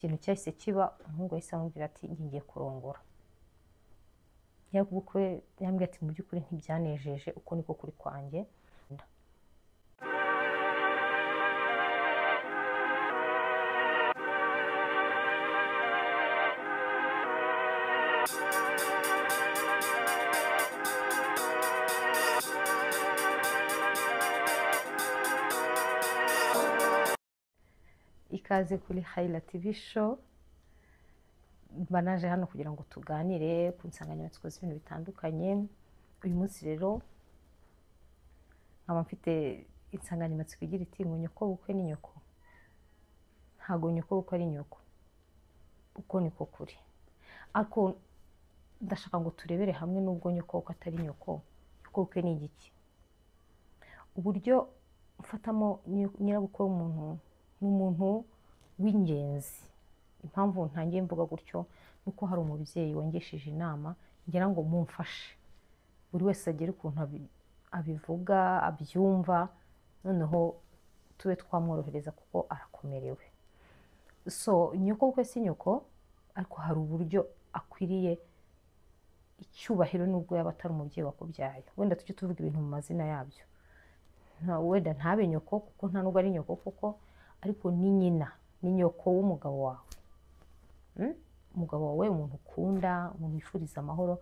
Ikintu cyahise kiba, umuhungu yahise amubwira ati ngiye kurongora. Nyirabukwe yambwiye ati mu by'ukuri ntibyanejeje, uko niko kuri kwanjye. Ikaze kuri Haila TV Show. Mba naje hano kugira ngo tuganire ku nsanganyamatsiko z'ibintu bitandukanye. Uyu munsi rero nkaba mfite insanganyamatsiko igira iti ngo nyoko bukwe ni nyoko. Ntago nyoko bukwe ari nyoko, uko niko kuri. Ariko ndashaka ngo turebere hamwe n'ubwo nyoko bukwe atari nyoko, nyoko bukwe ni igiki. Uburyo mfatamo nyirabukwe w'umuntu ni umuntu w'ingenzi. Impamvu ntangiye mvuga gutyo nuko hari umubyeyi wangishije inama ngira ngo mumfashe, buri wese agere ukuntu abivuga abyumva, noneho tube twamworohereza kuko arakomerewe. So nyoko bukwe si nyoko, ariko hari uburyo akwiriye icyubahiro nubwo yaba atari umubyeyi wakubyaye. Wenda tujye tuvuga ibintu mu mazina yabyo, wenda ntabe nyoko kuko nta nubwo ari nyoko kuko, ariko ni nyina, ni nyoko w'umugabo wawe. Umugabo wawe, umuntu ukunda, umuntu wifuriza amahoro,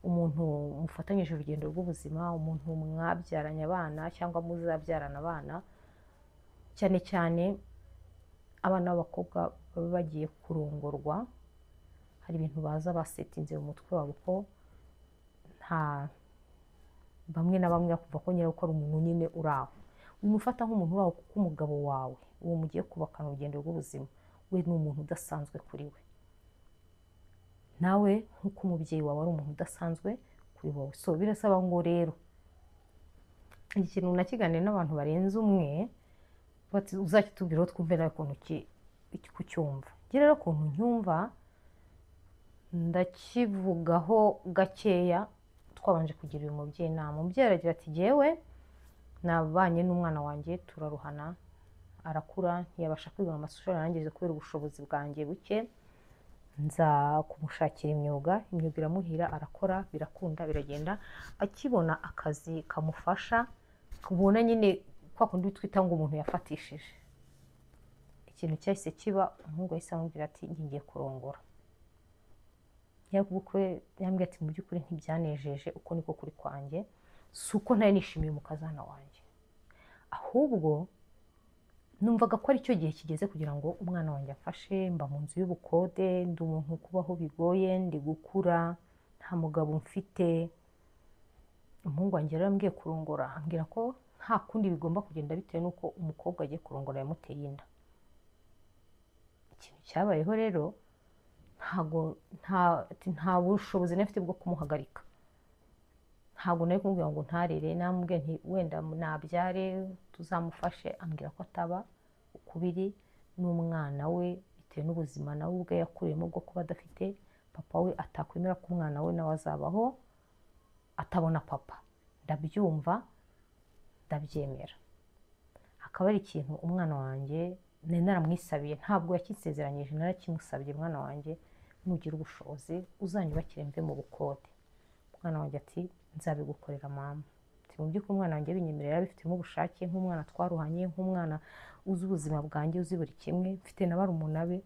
umuntu mufatanyije urugendo rw'ubuzima, umuntu mwabyaranye abana cyangwa muzabyarana abana, cyane cyane abana b'abakobwa baba bagiye kurongorwa, hari ibintu baza basetinze mu mutwe wabo ko nta bamwe na bamwe bakumva ko nyirabukwe ari umuntu nyine uri aho. Umufata nk'umuntu uri aho kuko umugabo wawe uwo mugiye kubakana urugendo rw'ubuzima we ni umuntu udasanzwe kuri we, nawe nk'uko umubyeyi wawe ari umuntu udasanzwe kuri wowe. So birasaba ngo rero iki kintu nakiganire n'abantu barenze umwe, uzakitubwiraho twumve nawe ukuntu kucyumva. Njye rero ukuntu ncyumva ndakivugaho gakeya, twabanje kugira uyu mubyeyi inama. Umubyeyi aragira ati jyewe nabanye n'umwana wanjye turaruhana, arakura ntiyabasha kwiga amashuri arangije kubera ubushobozi bwanjye buke, nza kumushakira imyuga, imyuga iramuhira, arakora, birakunda, biragenda. Akibona akazi kamufasha kubona nyine kwa kundi twita ngo umuntu yafatishije. Ikintu cyahise kiba, umuhungu yahise amubwira ati ngiye kurongora. Nyirabukwe yambwiye ati mu by'ukuri ntibyanejeje, uko niko kuri kwanjye, si uko ntari nishimiye umukazana wanjye, ahubwo numvaga ko ari cyo gihe kigeze kugira ngo umwana wanjye afashe. Mba mu nzu y'ubukode, ndi umuntu kubaho bigoye, ndi gukura, nta mugabo mfite. Umuhungu wanjye rero ambwiye kurongora, ambwira ko nta kundi bigomba kugenda bitewe n'uko umukobwa agiye kurongora yamuteye inda. Ikintu cyabayeho rero, nta bushobozi nari mfite bwo kumuhagarika. Ntabwo nari kumubwira ngo ntarere, namubwiye nti wenda nabyare tuzamufashe, ambwira ko ataba ukubiri n'umwana we bitewe n'ubuzima nawe ubwe yakuriyemo bwo kuba adafite papa we, atakwemera ko umwana we nawe azabaho atabona papa. Ndabyumva, ndabyemera. Akaba ari ikintu umwana wanjye nari naramwisabiye, ntabwo yakinsezeranyije, narakimusabye, mwana wanjye nugira ubushobozi uzanyubakire mve mu bukode. Umwana wanjye ati nzabigukorera mama. Mu by'ukuri umwana wanjye binyemerera, bifitemo ubushake, nk'umwana twaruhanye, nk'umwana uzi ubuzima bwanjye, uzi buri kimwe. Mfite na barumuna be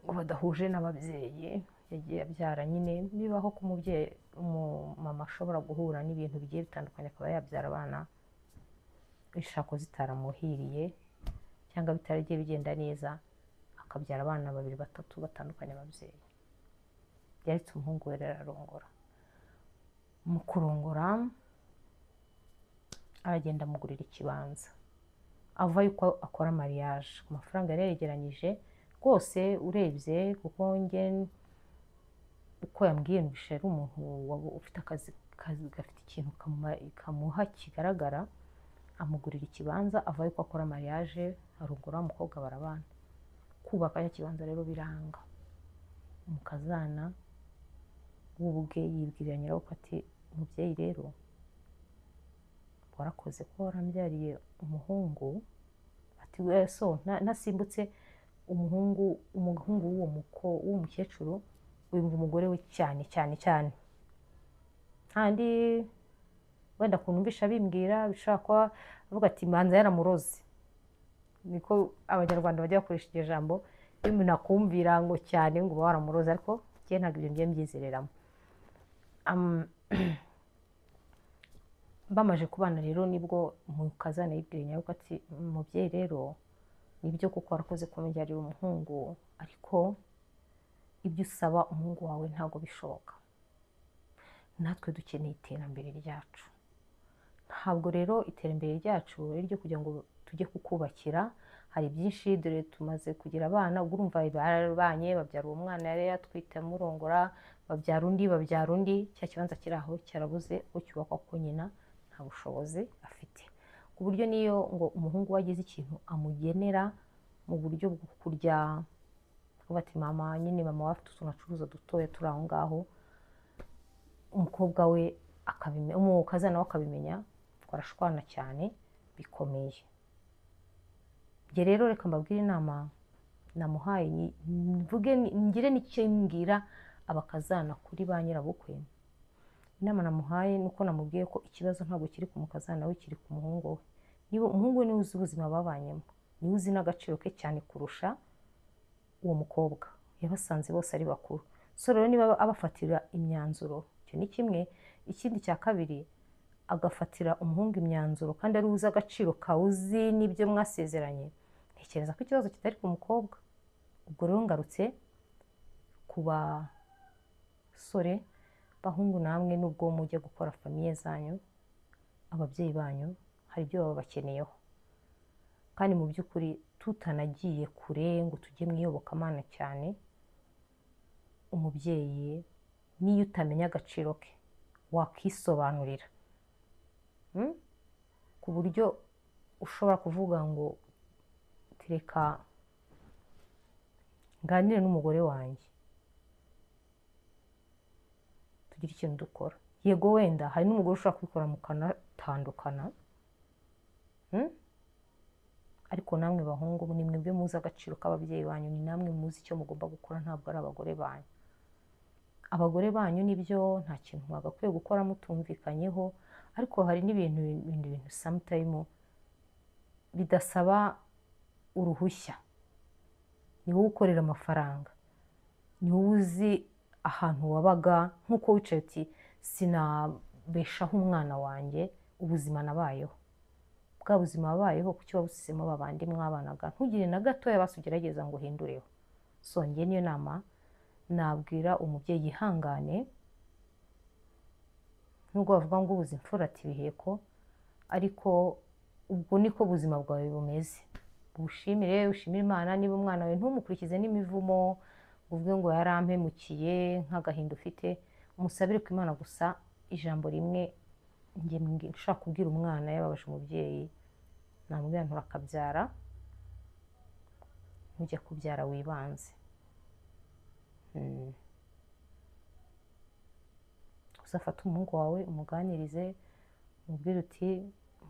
ngo badahuje n'ababyeyi, yagiye abyara nyine. Bibaho ko umubyeyi, umumama ashobora guhura n'ibintu bigiye bitandukanye, akaba yabyara abana ishako zitaramuhiriye cyangwa bitaragiye bigenda neza, akabyara abana babiri batatu batandukanye ababyeyi. Yaretse umuhungu we rero ararongora. Mu kurongora aragenda amugurira ikibanza, ava yuko akora mariage ku mafaranga yari yegeranyije rwose. Urebye kuko njye uko yambwiye mbishe ari umuntu ufite akazi gafite ikintu kamuha kigaragara, amugurira ikibanza, ava yuko akora mariage, arongora umukobwa barabana. Kubaka ya kibanza rero biranga. Umukazana w'ubwe yibwirira nyirabukwe ati umubyeyi rero warakoze ko warambyariye umuhungu, ati so nasimbutse Umuhungu w'uwo w'uwo mukecuru wumva umugore we cyane cyane cyane, kandi wenda kuntumvisha bimbwira bishobora kuba avuga ati manza yaramuroze, niko abanyarwanda bajya bakoresha iryo jambo, iyo umuntu akumvira ngo cyane ngo uba waramuroze, ariko njye ntabwo ibyo ngiye mbyizereramo. Bamaze kubana rero nibwo mukazana yibwira nyabukwe ati mubyeyi rero nibyo kuko warakoze kumubyarira umuhungu, ariko ibyo usaba umuhungu wawe ntabwo bishoboka, natwe dukeneye iterambere ryacu. Ntabwo rero iterambere ryacu ari iryo kugira ngo tujye kukubakira, hari byinshi dore tumaze kugira abana, ubwo urumva barabanye babyara uwo mwana yari yatwite amurongora, babyara undi, cya kibanza kiri aho cyarabuze ucyubakwa kuko nyina nta bushobozi afite, ku buryo niyo ngo umuhungu we agize ikintu amugenera mu buryo bwo kurya, bati mama nyine mama we afite utuntu acuruza dutoya turi aho ngaho, umukobwa we akabimenya, umukazana we akabimenya, barashwana cyane bikomeye. Njye rero reka mbabwire inama namuhaye, mvuge ngire n'icyo mbwira abakazana kuri ba nyirabukwe. Inama namuhaye nuko namubwiye ko ikibazo ntabwo kiri ku mukazana we, kiri ku muhungu we. Niba umuhungu we niwe uzi ubuzima babanyemo, niwe uzi n'agaciro ke cyane kurusha uwo mukobwa, yabasanze bose ari bakuru. So rero niba abafatira imyanzuro, icyo ni kimwe. Ikindi cya kabiri, agafatira umuhungu imyanzuro kandi ari uzi agaciro kawe, uzi n'ibyo mwasezeranye, ntekereza ko ikibazo kitari ku mukobwa. Ubwo rero ngarutse ku basore, bahungu namwe nubwo mujya gukora famiye zanyu, ababyeyi banyu hari ibyo baba bakeneyeho, kandi mu by'ukuri tutanagiye kure ngo tujye mu iyobokamana cyane, umubyeyi niyo utamenya agaciro ke wakisobanurira, ku buryo ushobora kuvuga ngo reka nganire n'umugore wanjye tugire ikintu dukora. Yego wenda hari n'umugore ushobora kubikora mukanatandukana, ariko namwe bahungu ni mwebwe muzi agaciro k'ababyeyi banyu, ni namwe muzi icyo mugomba gukora, ntabwo ari abagore banyu. Abagore banyu nibyo nta kintu mwagakwiye gukora mutumvikanyeho, ariko hari n'ibintu bintu sometime bidasaba uruhushya. Ni wowe ukorera amafaranga, ni wowe uzi ahantu wabaga, nk'uko wicaye uti sinabeshaho umwana wanjye ubuzima nabayeho, bwa buzima wabayeho kuki wabusizemo babandi mwabanaga, ntugire na gatoya basi ugerageza ngo uhindureho. So njye niyo nama nabwira umubyeyi, yihangane, nubwo bavuga ngo ubuze imfura ati ibiheko, ariko ubwo niko buzima bwawe bumeze. Ushimire, ushimire Imana. Niba umwana wawe ntumukurikize n'imivumo uvuge ngo yarampemukiye nk'agahinda ufite, umusabire ku Imana gusa. Ijambo rimwe njye nshaka kubwira umwana yababaje umubyeyi, namubwira nturakabyara, ntujya kubyara wibanze. Uzafata umuhungu wawe umuganirize, umubwire uti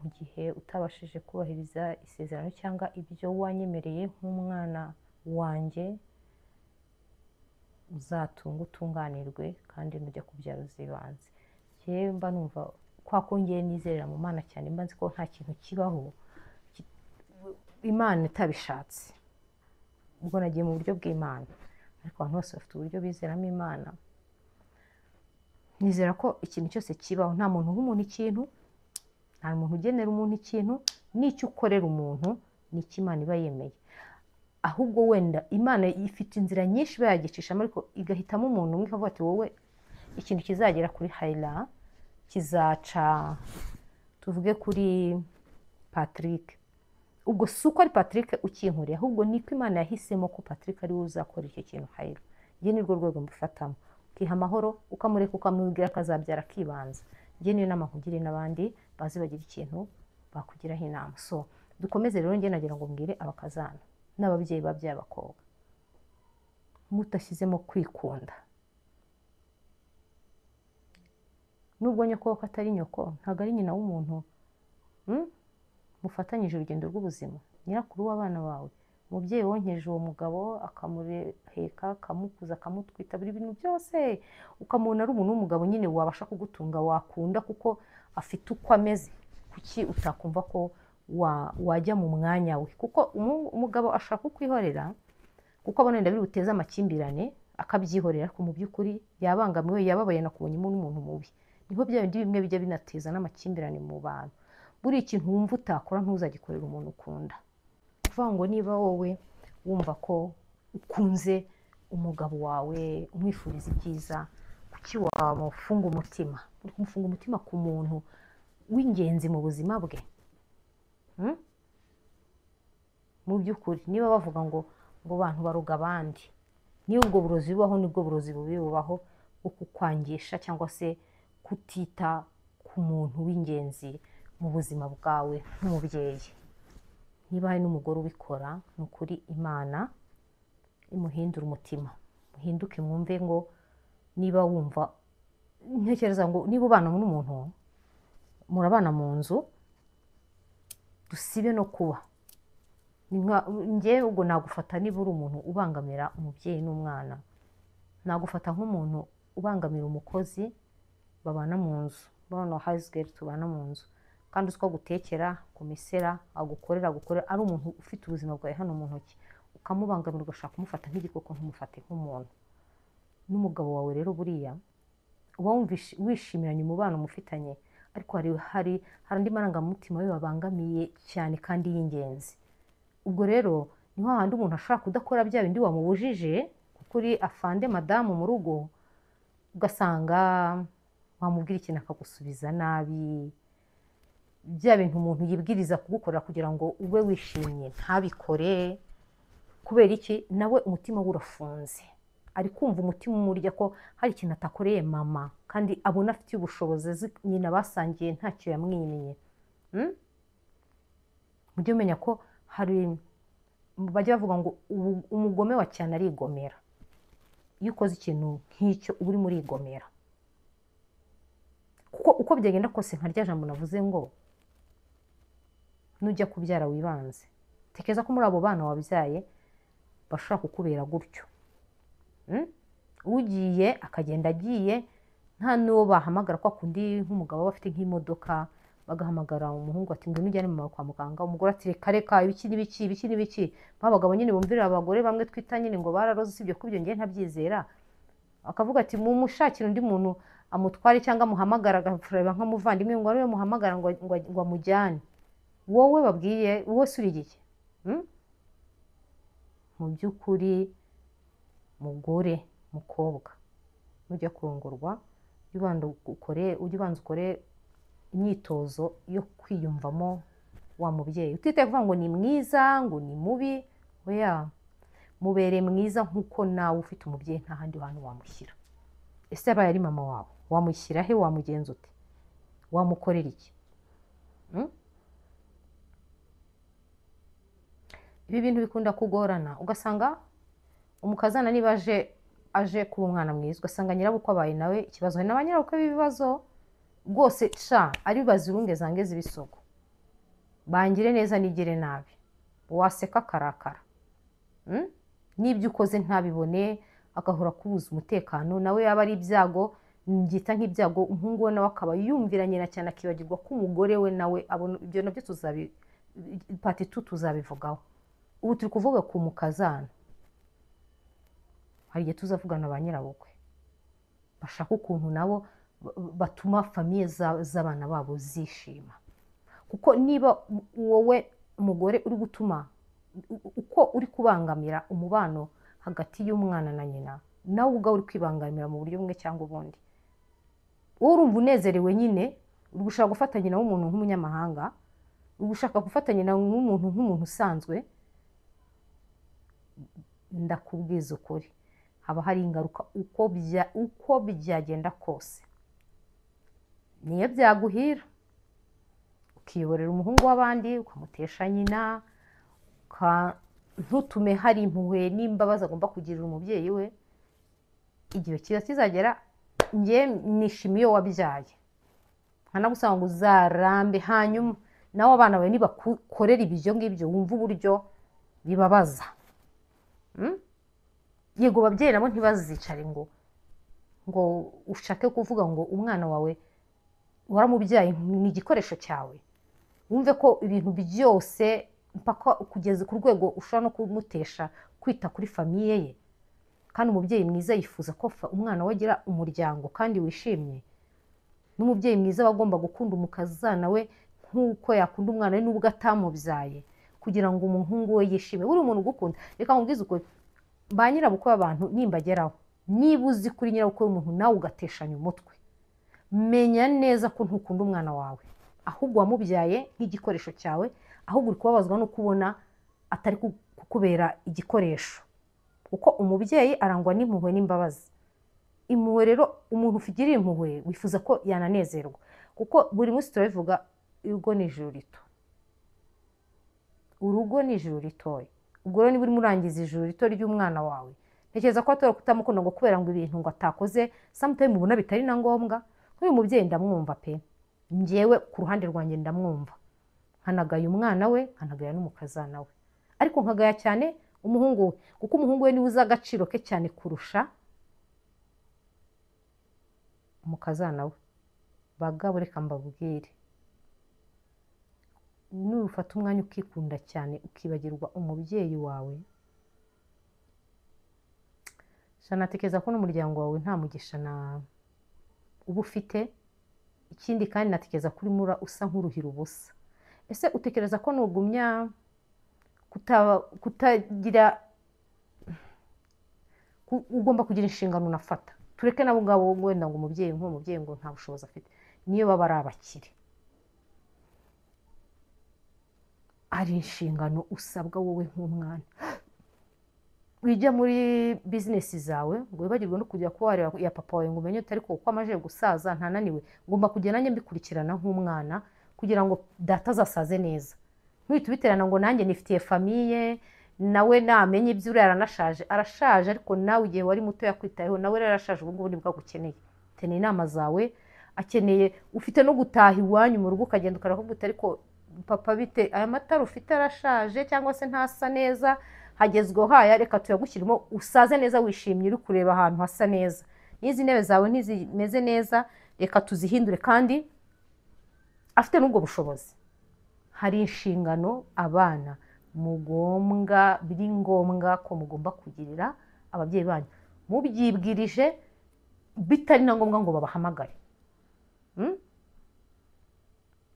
mu gihe utabashije kubahiriza isezerano cyangwa ibyo wanyemereye nk'umwana wanjye, uzatunga utunganirwe kandi nujya kubyara uzibanze. Njyewe mba numva kwa ko ngiye nizerera mu Mana cyane, mba nzi ko nta kintu kibaho Imana itabishatse. Ubwo nagiye mu buryo bw'Imana, ariko abantu bose bafite uburyo bizeramo Imana. Nizera ko ikintu cyose kibaho, nta muntu uha umuntu ikintu, nta muntu ugenera umuntu ikintu, n'icyo ukorera umuntu n'icyo Imana iba yemeye. Ahubwo wenda Imana ifite inzira nyinshi iba yagicishamo, ariko igahitamo umuntu umwe ikavuga ati wowe ikintu kizagera kuri Hayira kizaca tuvuge kuri Patrick. Ubwo si uko ari Patrick ukinkuriye, ahubwo niko Imana yahisemo ko Patrick ari we uzakora icyo kintu Hayira. Njye nirwo rwego mbifatamo, ukiha amahoro, ukamureka, ukamubwira akazabyara akibanza. Njye niyo nama nkugiriye n'abandi bazi bagira ikintu bakugiraho inama. So dukomeze rero, njye nagira ngo mbwire abakazana n'ababyeyi babyaye abakobwa, mutashyizemo kwikunda. Nubwo nyoko ko atari nyoko, ntabwo ari nyina w'umuntu, mufatanyije urugendo rw'ubuzima, nyirakuru w'abana bawe, Umubyeyi wonkeje uwo mugabo akamureheka, akamukuza, akamutwita, buri bintu byose, ukamubona ari umuntu w'umugabo nyine wabasha kugutunga, wakunda kuko afite uko ameze. Kuki utakumva ko wajya mu mwanya we? Kuko umugabo ashaka kukwihorera kuko abona wenda biri buteze amakimbirane, akabyihorera, ariko mu by'ukuri yabangamiwe, yababaye, nakubonyemo n'umuntu mubi. Niho bya bindi bimwe bijya binateza n'amakimbirane mu bantu. Buri kintu wumva utakora ntuzagikorera umuntu ukunda. Kuvuga ngo niba wowe wumva ko ukunze umugabo wawe, umwifuriza ibyiza, kuki wamufunga umutima? Uri kumufunga umutima ku muntu w'ingenzi mu buzima bwe. Mu by'ukuri niba bavuga ngo bantu baroga abandi, niba ubwo burozi bubaho, nibwo burozi bubi bubaho bwo kukwangisha cyangwa se kutita ku muntu w'ingenzi mu buzima bwawe nk'umubyeyi. Niba hari n'umugore ubikora, ni ukuri Imana imuhindura umutima, muhinduke, mwumve ngo niba wumva, ntekereza ngo niba ubana n'umuntu, murabana mu nzu, dusibe no kuba njye ubwo nagufata niba uri umuntu ubangamira umubyeyi n'umwana, nagufata nk'umuntu ubangamira umukozi babana mu nzu, babana house girl tubana mu nzu, kandi uzi ko agutekera, kumesera, agukorera, ari umuntu ufite ubuzima bwawe hano mu ntoki, ukamubangamira, ugashaka kumufata nk'igikoko, ntumufate nk'umuntu. N'umugabo wawe rero buriya uba wishimiranye umubano mufitanye, ariko hari andi marangamutima we babangamiye cyane kandi y'ingenzi. Ubwo rero ni hahandi umuntu ashobora kudakora bya bindi wamubujije, kuko uri afande madamu mu rugo, ugasanga wamubwira ikintu akagusubiza nabi, bya bintu umuntu yibwiriza kugukorera kugira ngo ube wishimye ntabikore. Kubera iki? Nawe umutima we urafunze, ari kumva umutima umurya ko hari ikintu atakoreye mama, kandi abona afitiye ubushobozi, nyina basangiye ntacyo yamwimye. Mujye mumenya ko hari bajya bavuga ngo umugome wa cyane arigomera. Iyo ukoze ikintu nk'icyo uba urimo urigomera, kuko uko byagenda kose, nka rya jambo navuze ngo nujya kubyara wibanze, tekereza ko muri abo bana wabyaye bashobora kukubera gutyo. Ugiye akagenda agiye nta n'uwo bahamagara, kwa kundi nk'umugabo aba afite nk'imodoka, bagahamagara umuhungu ati ngwino ujyane mama kwa muganga, umugore ati reka reka, ibiki n'ibiki, ibiki n'ibiki. Abagabo nyine bumvira abagore bamwe twita nyine ngo bararoze, usibye ko ibyo ngiye ntabyizera, akavuga ati mumushakire undi muntu amutware, cyangwa amuhamagara akareba nk'umuvandimwe ngo ariwe muhamagara ngo amujyane. Wowe babwiye wowe se uri iki? Mu by'ukuri mugore, mukobwa, nujya kurongorwa ujye ubanza ukore imyitozo yo kwiyumvamo wa mubyeyi, utitaye kuvuga ngo ni mwiza ngo ni mubi, oya, mubere mwiza nk'uko nawe ufite umubyeyi nta handi hantu wamushyira. Ese abaye ari mama wawe wamushyira he? Wamugenza ute? Wamukorera iki? Ibi bintu bikunda kugorana, ugasanga umukazana niba aje kuba umwana mwiza, ugasanga nyirabukwe abaye nawe ikibazo. Hari na nyirabukwe b'ibibazo rwose, sha ari bazirunge zange z'ibisogo, bangire neza nigire nabi, waseka akarakara, n'ibyo ukoze ntabibone, agahora kubuza umutekano, nawe yaba ari ibyago, mbyita nk'ibyago, umuhungu we nawe akaba yumvira nyina cyane, akibagirwa ko umugore we nawe abona. Ibyo nabyo part 2 tuzabivugaho. Ubu turi kuvuga ku mukazana, hari igihe tuzavugana ba nyirabukwe bashaka ukuntu nabo batuma famille z'abana babo zishima. Kuko niba wowe umugore uri gutuma uko uri kubangamira umubano hagati y'umwana na nyina, nawe ubwawe uri kwibangamira mu buryo bumwe cyangwa ubundi. Wowe urumva unezerewe nyine, uri gushaka gufata nyina w'umuntu nk'umunyamahanga, uri gushaka gufata nyina w'umuntu nk'umuntu usanzwe. Ndakubwiza ukuri, haba hari ingaruka uko byagenda kose. Niyo byaguhira ukiyoborera umuhungu w'abandi, ukamutesha nyina, ntutume hari impuhwe n'imbabazi agomba kugirira umubyeyi we. Igihe kiza kizagera, njye nishimiye iyo wabyaye, nkanagusaba ngo uzarambe, hanyuma nawe abana bawe nibakukorera ibyo ngibyo wumva uburyo Bibabaza. Yego babyeyi nabo ntibazicare ngo ushake kuvuga ngo umwana wawe waramubyaye ni igikoresho cyawe, wumve ko ibintu byose mpaka kugeza ku rwego ushobora no kumutesha kwita kuri famiye ye. Kandi umubyeyi mwiza yifuza ko umwana we agira umuryango kandi wishimye. N'umubyeyi mwiza aba agomba gukunda umukazana we nk'uko yakunda umwana we nubwo atamubyaye, kugira ngo umuhungu we yishime. Buri muntu ugukunda, reka nkubwize ukuri, ba nyirabukwe b'abantu nimbageraho, niba uzi kuri nyirabukwe w'umuntu nawe ugateshanya umutwe, menya neza ko ntukunda umwana wawe, ahubwo wamubyaye nk'igikoresho cyawe, ahubwo uri kubabazwa no kubona atari kukubera igikoresho. Kuko umubyeyi arangwa n'impuhwe n'imbabazi. Impuhwe rero, umuntu ufigiriye impuhwe wifuza ko yananezerwa, kuko buri munsi turabivuga, urugo ni ijuru rito. Urugo ni ijuru ritoya. Ubwo rero niba urimo urangiza ijuru rito ry'umwana wawe, ntekereza ko atora kutamukunda ngo kubera ngo ibintu ngo atakoze, sometimes ubona bitari na ngombwa. Nk'uyu mubyeyi ndamwumva pe, njyewe ku ruhande rwanjye ndamwumva, nkanagaya umwana we, nkanagaya n'umukazana we, ariko nkagaya cyane umuhungu we, kuko umuhungu we niwe uzi agaciro ke cyane kurusha umukazana we. Bagabo reka mbabwire, nufata umwanya ukikunda cyane ukibagirwa umubyeyi wawe, natekereza ko n'umuryango wawe nta mugisha na uba ufite. Ikindi kandi natekereza ko urimo usa nk'uruhira ubusa. Ese utekereza ko nugumya kutagira, ugomba kugira inshingano unafata. Tureke nabo ngabo wenda ngo umubyeyi nk'umubyeyi ngo nta bushobozi afite, niyo baba ari abakire, ari inshingano usabwa wowe nk'umwana. Wijya muri bizinesi zawe ngo wibagirwe no kujya kuba wareba ya papa wawe ngo umenye utari ko uko amaze gusaza ntananiwe, ngomba kujya nanjye mbikurikirana nk'umwana kugira ngo data azasaze neza. Ntuhite ubiterana ngo nanjye nifitiye famiye, nawe namenye ibyo uriya aranashaje, arashaje ariko nawe igihe wari muto yakwitayeho, nawe rero arashaje ubu ngubu nibwo agukeneye. Akeneye inama zawe, akeneye ufite no gutaha iwanyu mu rugo ukagenda ukaravuga uti ariko papa bite, aya matara ufite arashaje cyangwa se ntasa neza, hagezweho haya, reka tuyagushyiremo usaze neza wishimye uri kureba ahantu hasa neza. N'izi ntebe zawe ntizimeze neza, reka tuzihindure. Kandi afite n'ubwo bushobozi. Hari inshingano abana mugombwa, biri ngombwa ko mugomba kugirira ababyeyi banyu, mubyibwirije bitari na ngombwa ngo babahamagare.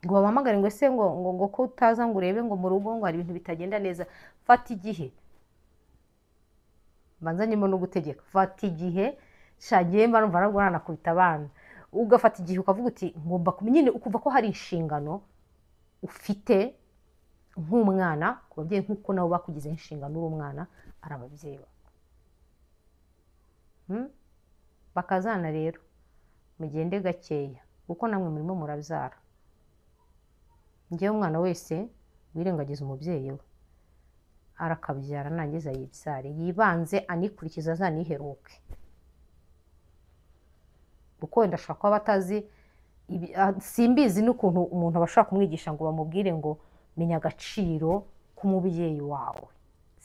Ngo babahamagare ngo ese ngo ngo ko utaza ngo urebe ngo mu rugo ngo hari ibintu bitagenda neza. Fata igihe, mbanza nyimo no gutegeka, fata igihe shagiye mba numva narwo nanakubita abana. Ugafata igihe ukavuga uti ngomba kumenya nyine, ukumva ko hari inshingano ufite nk'umwana ku babyeyi, nk'uko nabo bakugize inshingano uri umwana ari ababyeyi bawe. Bakazana rero mugende gakeya, kuko namwe murimo murabyara. Njyewe umwana wese wirengagiza umubyeyi we arakabyara nangiza yibyare, yibanze anikurikiza azaniheruke. Kuko wenda ashobora kuba batazi, simbizi n'ukuntu umuntu abashaka kumwigisha ngo bamubwire ngo menya agaciro k'umubyeyi wawe.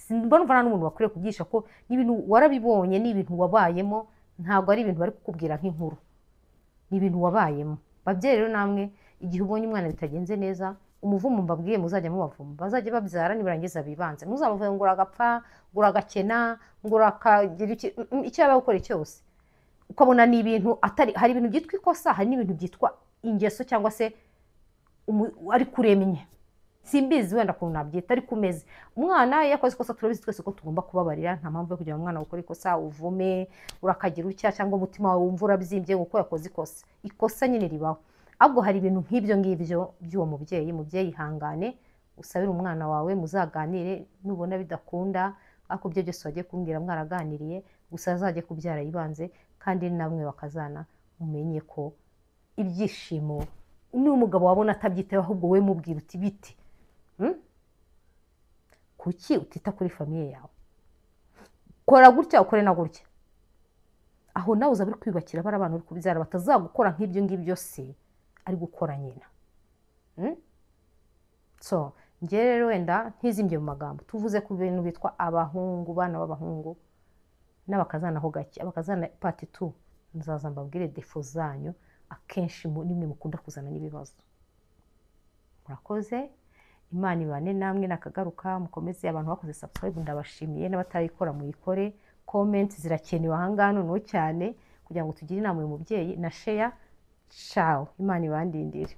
Mbona umva n'umuntu bakwiriye kubyigisha ko n'ibintu warabibonye, n'ibintu wabayemo, ntabwo ari ibintu bari kukubwira nk'inkuru, ni ibintu wabayemo. Babyeyi rero namwe, igihe ubonye umwana bitagenze neza, umuvumo mbabwiye muzajya mubavuma, bazajya babyara nibarangiza bibanze. Muzabavuge ngo uragapfa, ngo uragakena, ngo urakagira icyo yaba gukora cyose, ukabona ni ibintu atari. Hari ibintu byitwa ikosa, hari n'ibintu byitwa ingeso cyangwa se ari kuremye, simbizi wenda ukuntu nabyita, ariko umeze umwana iyo akoze ikosa turabizi twese ko tugomba kubabarira. Nta mpamvu yo kugira ngo umwana ukore ikosa uvume urakagira utya, cyangwa umutima wawe wumva urabyimbye kuko yakoze ikosa. Ikosa nyine ribaho. Ahubwo hari ibintu nk'ibyo ngibyo by'uwo mubyeyi. Mubyeyi ihangane, usabire umwana wawe, muzaganire, nubona bidakunda ariko ibyo byose wagiye kumbwira mwaraganiriye, gusa azajye kubyara yibanze. Kandi namwe bakazana umenye ko ibyishimo n'umugabo wabona atabyitayeho, ahubwo we mubwira uti bite, kuki utita kuri famiye yawe, kora gutya ukore na gutya. Aho nawe uzaba uri kwiyubakira bari abana uri kubyara batazagukora nk'ibyo ngibyo se ari gukora nyina. So Njye rero wenda ntizimbye mu magambo, tuvuze ku bintu bitwa abahungu, bana b'abahungu n'abakazana ho gake. Abakazana part 2 nzaza mbabwire défauts zanyu, akenshi nimwe mukunda kuzana n'ibibazo. Murakoze, Imana ibane namwe. Nakagaruka. Mukomeze, abantu bakoze subscribe ndabashimiye, n'abatarayikora muyikore. Comment zirakenewe ahangaha noneho cyane kugira ngo tugire inama uyu mubyeyi, na share. Ciao, Imana ibandindire.